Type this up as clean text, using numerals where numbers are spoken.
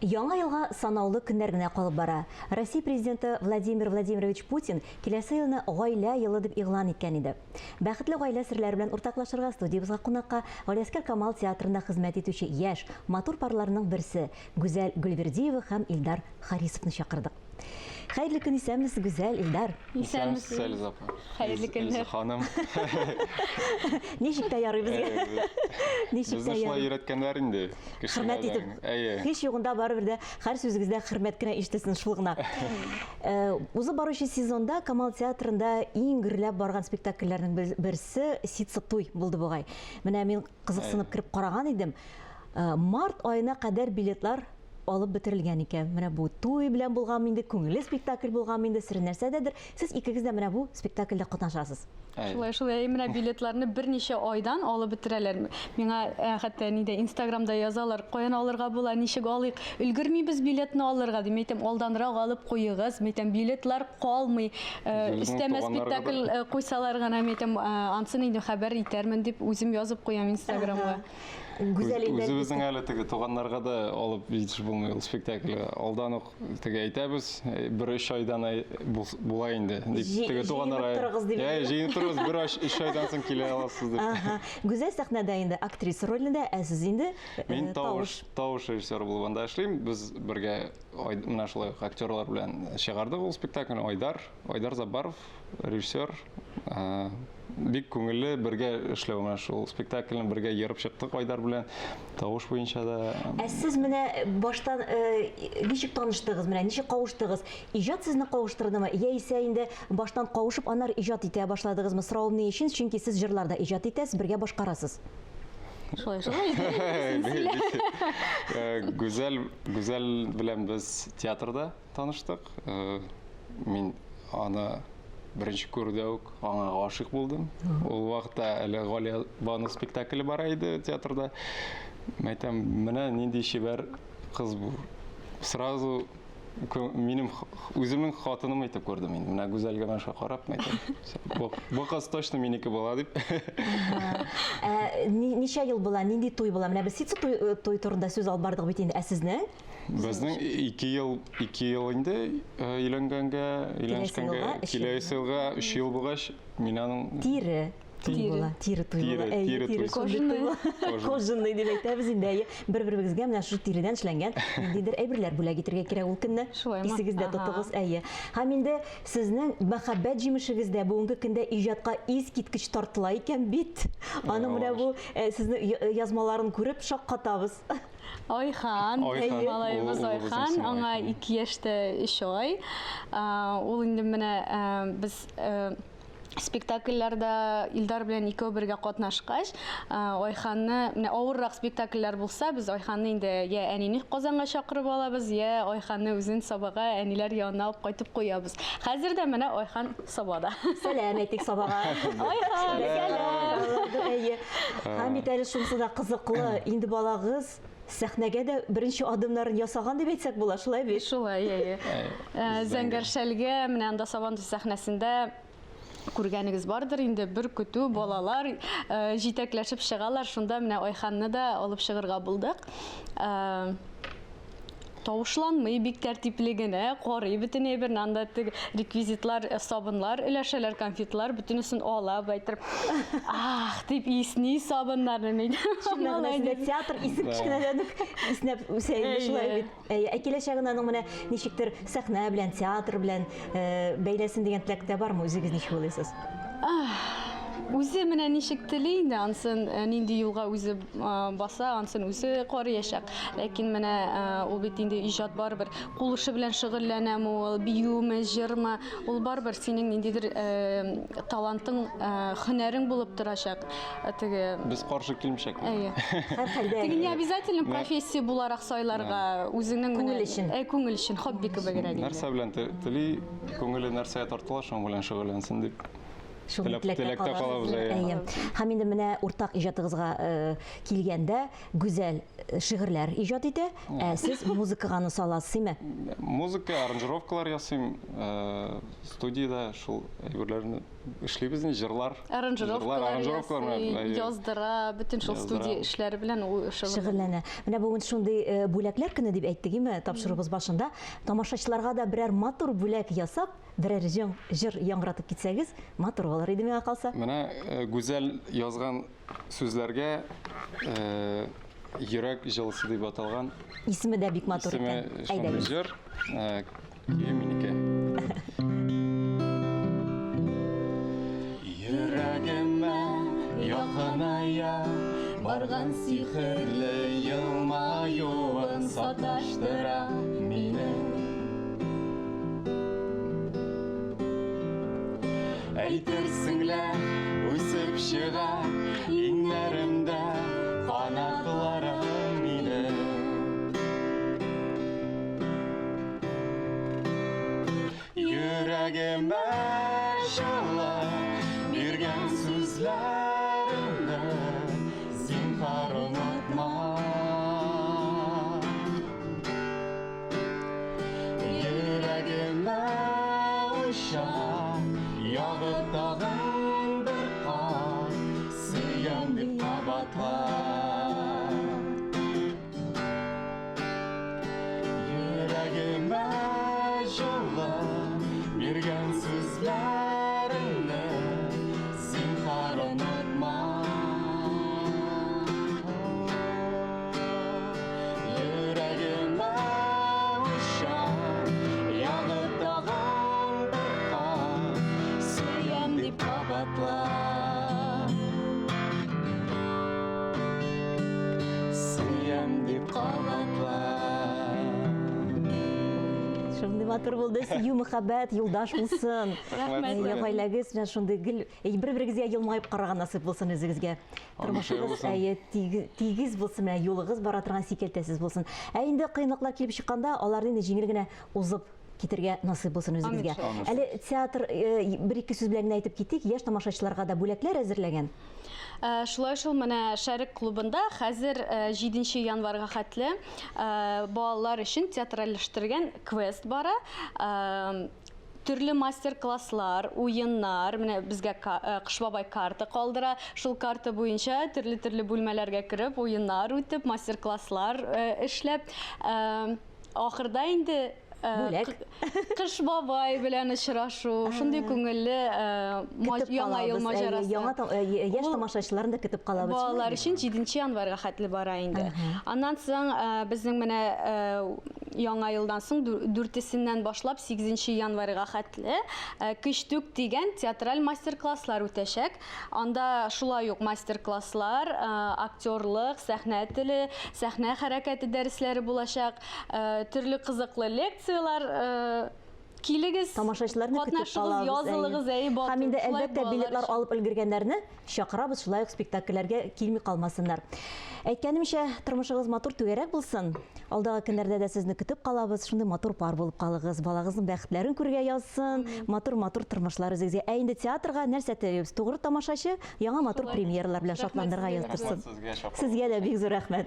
Яңа елга санаулы көннәр генә калып бара. Россия Президенты Владимир Владимирович Путин киләсе елны Гаилә елы дип игълан иткән иде. Бәхетле гаилә серләре белән уртаклашырга студиябезгә кунакка Галиәскәр Камал театрында хезмәт итүче яшь, матур парларның берсе, Гүзәл Гөлвердиева һәм Илдар Харисовны чакырдык. Хәерле көн, исәнмесез, Гүзәл, Илдар. Исәнмесез, Эльза апа. Хәерле көннәр. Эльза ханым. Ничек тә ярый безгә. Ничек Безне тә шулай ярый. өйрәткәннәр инде. Хөрмәт итеп. Әйе. Һич югында барыбер дә һәр сүзегездә хөрмәт кенә ишетелсен шул гына. Э, узып баручы сезонда Камал театрында иң гөрләп барган спектакльләрнең берсе Ситсы туй булды бугай. Менә мин кызыксынып кереп караган идем. Э, март аена кадәр билетлар алып бетерелгән икән. Менә бу туй белән булганмы инде, күңелле спектакль булганмы инде, сер нәрсәдәдер. Сез икегез дә менә бу спектакльдә катнашасыз. Шулай, шулай. Менә билетларны берничә айдан алып бетерәләр. Миңа э, хәтта нидә Инстаграмда язалар, каян алырга була, ничек алыйк? Өлгермибез билетны алырга, дим, әйтәм, алданрак алып куегыз, әйтәм, билетлар калмый. Э, өстәмә спектакль э, куйсалар гына, әйтәм, ансын инде хәбәр итәрмен дип үзем язып куям Инстаграмга. Гүзәл инде. Үзебезнең әле теге туганнарга да алып җитеш булмый ул спектакль. Алдан ук теге әйтәбез, бер өч айдан була инде дип. Теге туганнар. Җыенып торыгыз дип. Әй, җыенып торыгыз, бер өч айдан соң килә аласыз дип. Гүзәл сәхнәдә инде актриса ролендә, ә сез инде э, Мин тавыш, тавыш режиссеры булып анда эшлим. Без бергә менә шулай ук актерлар белән чыгардык ул спектакльне. Айдар, Айдар Заббаров, режиссер. Бик күңелле бергә эшләү менә шул спектакльне бергә ерып чыктык Айдар белән. Тавыш буенча да. Ә сез менә баштан ничек таныштыгыз, менә ничек кавыштыгыз? Иҗат сезне кавыштырдымы? Яисә инде баштан кавышып, аннары иҗат итә башладыгызмы? Соравым ни өчен? Чөнки сез җырлар да иҗат итәсез, бергә башкарасыз. Шулай, шулай. Гүзәл, Гүзәл белән без театрда таныштык. Мин аны беренче күрүдә үк аңа гашыйк булдым. Ул вакытта әле Галия Бану спектакле бара иде театрда. Мәйтәм, менә нинди чибәр кыз бу. Сразу минем үземнең хатыным итеп күрдем инде. Менә Гүзәлгә менә шулай карап, мәйтәм, бу, бу кыз точно минеке була дип. Ә, ничә ел була, нинди туй була? Менә без ситсы туй, э, туй турында сүз алып бардык бит инде. Ә сезнең? Безнең ике ел, ике ел инде э, өйләнгәнгә, өйләнешкәнгә, киләсе елга өч ел булгач, мин аның Тире. Туй була, тире туй була. Тире, тире туй. Кожаный дип әйтәбез инде. Әйе, бер-беребезгә менә шушы тиредән эшләнгән ниндидер әйберләр бүләк итәргә кирәк ул көнне. Исегездә тотыгыз, әйе. Һәм инде сезнең мәхәббәт җимешегез дә бүгенге көндә иҗатка искиткеч тартыла икән бит. Аның менә бу э, сезнең э, язмаларын күреп шаккатабыз. Айхан, малаебыз Айхан, аңа 2 яшь тә 3 ай. Ул инде менә без спектакльләрдә Илдар белән икәү бергә катнашкач, Айханны, менә авыррак спектакльләр булса, без Айханны инде я әнине Казанга чакырып алабыз, я Айханны үзен Сабага әниләр янына алып кайтып куябыз. Хәзер дә менә Айхан Сабада. Сәлам әйтик Сабага. Айхан, сәлам. Әйе. Һәм бит әле шунысы да кызыклы, инде балагыз сәхнәгә дә беренче адымнарын ясаган дип әйтсәк була, шулай бит? Шулай, әйе. Э, Зәңгәр шәлгә, менә анда Сабантуй сәхнәсендә күргәнегез бардыр инде, бер көтү балалар э, җитәкләшеп чыгалар, шунда менә Айханны да алып чыгырга булдык. Э, тавышланмый, бик тәртипле генә карый бөтен әйберне. Анда теге реквизитлар, э, сабыннар өләшәләр, конфетлар, бөтенесен ала, әйтеп, ах, дип исни сабыннарны мин. Чын мәгънәсендә театр исен кечкенәдән үк иснәп үсә инде, шулай бит. Әйе, ә киләчәген аның менә ничектер сәхнә белән, театр белән э, бәйләсен дигән теләк тә бармы? Үзегез ничек уйлыйсыз? Үзе менә ничек тели инде, ансын э, нинди юлга үзе баса, ансын үзе карыячак. Ләкин менә ул бит инде иҗат барыбер кул эше белән шөгыльләнәме ул, биюме, җырмы, ул барыбер синең ниндидер талантың, һөнәрең булып торачак. Теге Без каршы килмичәк. Әйе. Һәрхәлдә. Теге не обязательно профессия буларак сайларга, үзеңнең күңел өчен. Ә, күңел өчен, хобби кебегрәк инде. Нәрсә белән тели, күңеле нәрсәгә тартыла, шуның белән шөгыльләнсен дип. Шундый Теләк- теләктә теләктә калабыз. калабыз, әйе. Әйе. Һәм инде менә уртак иҗатыгызга э, килгәндә, Гүзәл э, шигырьләр иҗат итә, ә сез музыкага аны саласыз, име? Музыка, аранжировкалар ясыйм, э, студиядә шул әйберләрне эшлибез инде, җырлар. Җырлар, Аранжировкалар аранжировкалар ясый, менә, әйе. яздыра, бөтен шул Яздыра. студия эшләре белән ул шөгыльләнә. Шөгыльләнә. Менә бүген шундый э, бүләкләр көне дип әйттек, име, тапшыруыбыз башында. Тамашачыларга да берәр матур бүләк ясап, Берәр җың, җыр яңгыратып китсәгез, матур булыр иде миңа калса. Менә э, Гүзәл язган сүзләргә э, йөрәк җылысы дип аталган Исеме дә бик матур исеме икән. шундый Әйдәгез. җыр. Э, Көе минеке. Йөрәгемә якыная барган сихерле елмаюын саташтыра мине. Әйтерсең лә үсеп чыга иңнәремдә канатларым минем. Йөрәгемә җылы биргән сүзләреңне зинһар онытма. Йөрәгемә оча ягып тагын бер кат сөям дип кабатла. Йөрәгемә җылы биргән сүзләреңне зинһар онытма. Йөрәгемә оча ягып тагын бер кат сөям дип кабатла. Сөям дип кабатла. Шундый матур булды. Сөю, мәхәббәт, юлдаш булсын. Рәхмәт. Әйе, гаиләгез менә шундый гел бер-берегезгә елмаеп караган насыйп булсын үзегезгә. Тормышыгыз әйе, тигез булсын, менә юлыгыз бара торган сикәлтәсез булсын. Ә инде кыенлыклар килеп чыкканда, аларны инде җиңел генә узып китергә насыйп булсын үзегезгә. Әле театр э, бер-ике сүз белән генә әйтеп китик, яшь тамашачыларга да бүләкләр әзерләгән. Э, шулай шул менә Шәрык клубында хәзер 7 э, январьга хәтле балалар өчен театральләштергән квест бара. Төрле мастер-класслар, уеннар, менә безгә Кыш бабай карта калдыра. Шул карта буенча төрле-төрле бүлмәләргә кереп, уеннар үтеп, мастер-класслар эшләп, ахырда инде Бүләк. Кыш бабай белән очрашу, шундый күңелле яңа ел маҗарасы. Яңа яшь тамашачыларны да көтеп калабыз. Балалар өчен 7 январьга хәтле бара инде. Аннан соң безнең менә Яңа елдан соң дүртесеннән башлап сигезенче январьга хәтле Көчтүк дигән театраль мастер-класслар үтәчәк. Анда шулай ук мастер-класслар, актерлык, сәхнә теле, сәхнә хәрәкәте дәресләре булачак, төрле кызыклы лекцияләр. Килегез, Тамашачыларны көтеп катнашыгыз, калабыз. язылыгыз, әйе, батыр. Һәм инде Шулай әлбәттә балалар билетлар өчен. алып өлгергәннәрне чакырабыз, шулай ук спектакльләргә килми калмасыннар. Әйткәнемчә, тормышыгыз матур түгәрәк булсын. Алдагы көннәрдә дә сезне көтеп калабыз. Шундый матур пар булып калыгыз. Балагызның бәхетләрен күрергә язсын. Матур-матур тормышлар үзегезгә. Ә инде театрга нәрсә телибез? Тугры тамашачы яңа матур Шулай. премьералар белән Рәхмәт шатландырырга сезгә. яздырсын. Рәхмәт сезгә, чакыруыгыз Сезгә дә өчен. бик зур рәхмәт.